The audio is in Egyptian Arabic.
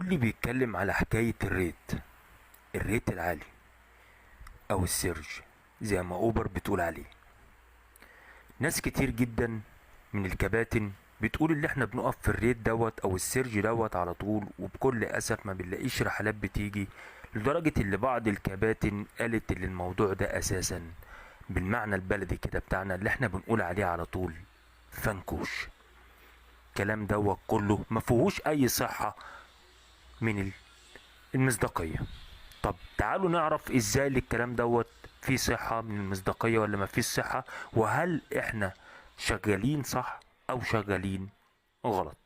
الكل بيتكلم على حكاية ال rate العالي او ال surge زي ما اوبر بتقول عليه. ناس كتير جدا من الكباتن بتقول اللي احنا بنقف في ال rate دوت او ال surge دوت على طول، وبكل اسف ما بنلاقيش رحلات بتيجي، لدرجة اللي بعض الكباتن قالت اللي الموضوع ده اساسا بالمعنى البلدي كده بتاعنا اللي احنا بنقول عليه على طول فنكوش. الكلام دوت كله ما فيهوش اي صحة من المصداقية. طب تعالوا نعرف ازاي الكلام دوت فيه صحة من المصداقية ولا ما فيش صحة، وهل احنا شغالين صح او شغالين غلط.